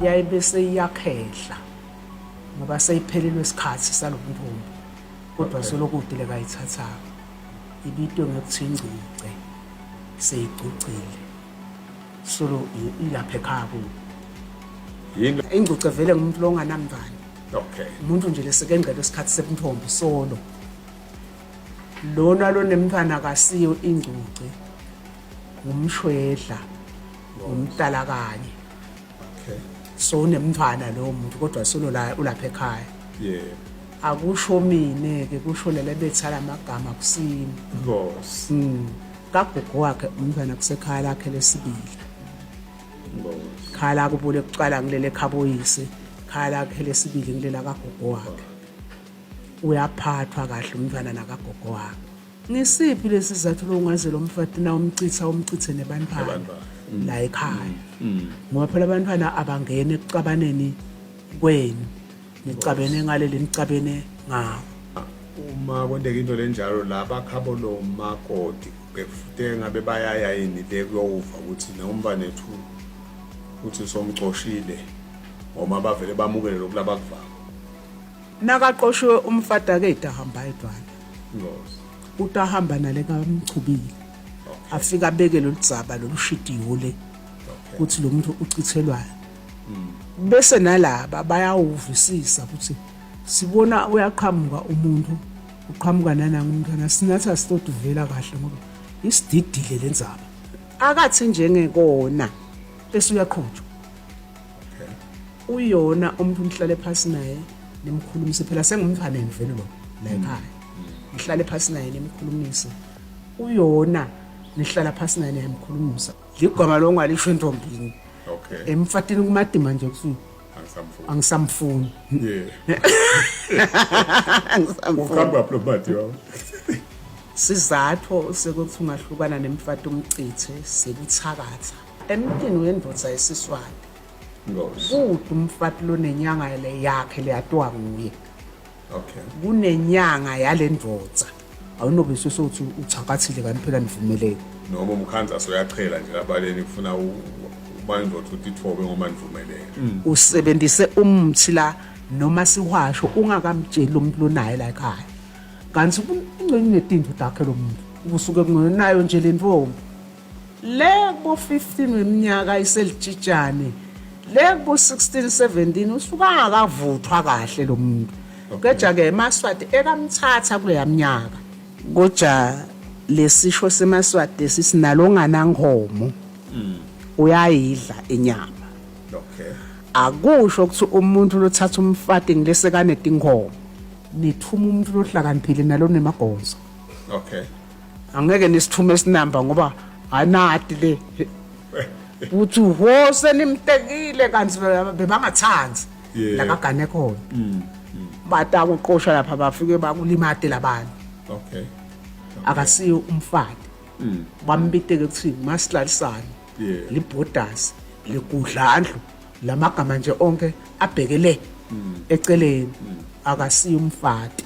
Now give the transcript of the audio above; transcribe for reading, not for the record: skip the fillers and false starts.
Yayibe seyiyakhehla ngoba seyiphelelwe isikhathi salobuntombi kodwa okay. Solokude lekayithathako ibitwe ngekuthi ingcuce seyigcucile solo ilapha ekhaya kubo. Yini ingcuce vele ngumuntu longanamntwana. Okay. Umuntu nje lesekengcele isikhathi sebuntombi solo. Lona lonemntwana akasiyo ingcuce. Ngumshwedla, ngumtala kanye. Okay. So unemntwana lowo muntu kodwa solo la ulapha ekhaya. Yeah. Akusho mina ke kusho lele bethala amagama kusini. Nkosi. Kagogo wakhe umntwana kusekhaya lakhe lesibili. Khaya lakubo lekuqala ngilele khaboyise, khaya lakhe lesibili ngilela kagogo wakhe. Uyaphathwa kahle umntwana nakagogo wakhe. Ngisiphi lesizathu longaze lo mfati na umchitha umchithe nebantwana la ekhaya? Ngoba phela abantwana abangeni ekucabaneni kwenu, nicabene ngaleli nicabene ngawo. Uma kwenteka into lenjalo la bakhabo lo makoti bekufute ngabe bayaya yini le kuyowuva ukuthi nomfanethu uthi somcoshile ngoba bavele bamukele lokhu labakuvako. Nakaqoshiwe umfati akede ahamba yedwana. Nkosi. Utahamba nale kamchubile. Okay. Afika abeke loludzaba lolushidiwe le Okay. ukuthi lo muntu uchithelwayo. Bese nalaba bayawuvisisa ukuthi sibona uyaqhamuka umuntu uqhamuka nananga umntwana sinatha sitoduvela kahle ngoba isididile lendzaba. Akathi njengekona bese uyaqhutshwa. Okay. Uyona umuntu nihlale phasi naye nimkhulumise phela sengumntwana vele lo la ekhaya. Nihlale phasi naye nimkhulumise. Uyona nihlala phasi naye niyamkhulumisa. Ligama longalisho entombini. Okay. Emfatini kumadima nje kusuke Angisamfuni. angisamfuni. Yeah. Angisamfuni. Uqhamba phi lo mati wawo? Sizathu sekuthi ungahlukana nemfati umcithe sekuthakatha. Emtini wendvodza yesiSwati. Nkosi. Kude umfati lonenyanga le yakhe leyatiwa nguye. Okay. Kunenyanga yalendvodza. Awunobe sosothi uthakathile kanti phela nivumelene. Noma umkhanza soyachela nje labaleni kufuna uba indoda uthi ithobe ngoba nivumelene. Usebenzise umthi la noma sihwasho ungakamtsheli umuntu lonaye la ekhaya. Kanti ingcenye netinto takhe lo muntu. Usuke kungenayo nje le ntombi. Le kubo 15 weminyaka iselitshitshane. Le kubo 16 17 usuka angakavuthwa kahle lo muntu. Keja ke emaSwati ekamthatha kuleya minyaka. Koja lesisho semaSwati sisinalo nganankomo. Uyayidla inyama. Okay. Akusho ukuthi umuntu lothatha umfati ngilese kanetinkomo. Nithuma umuntu lohlakaniphile nalo nemagonzo. Okay. Angeke nisithume esinamba ngoba anati le. Uthi ho senimtekile kanti bebangathanzi. Yeah. La kagane khona. Batakuqosha lapha bafike bakulimate labantu. Okay. Akasiyo umfati. Bambiteke kuthi masihlalisane. Yeah. Libhodasi, ligudlandlu, lamagama nje onke abhekele eceleni. Akasiyo umfati.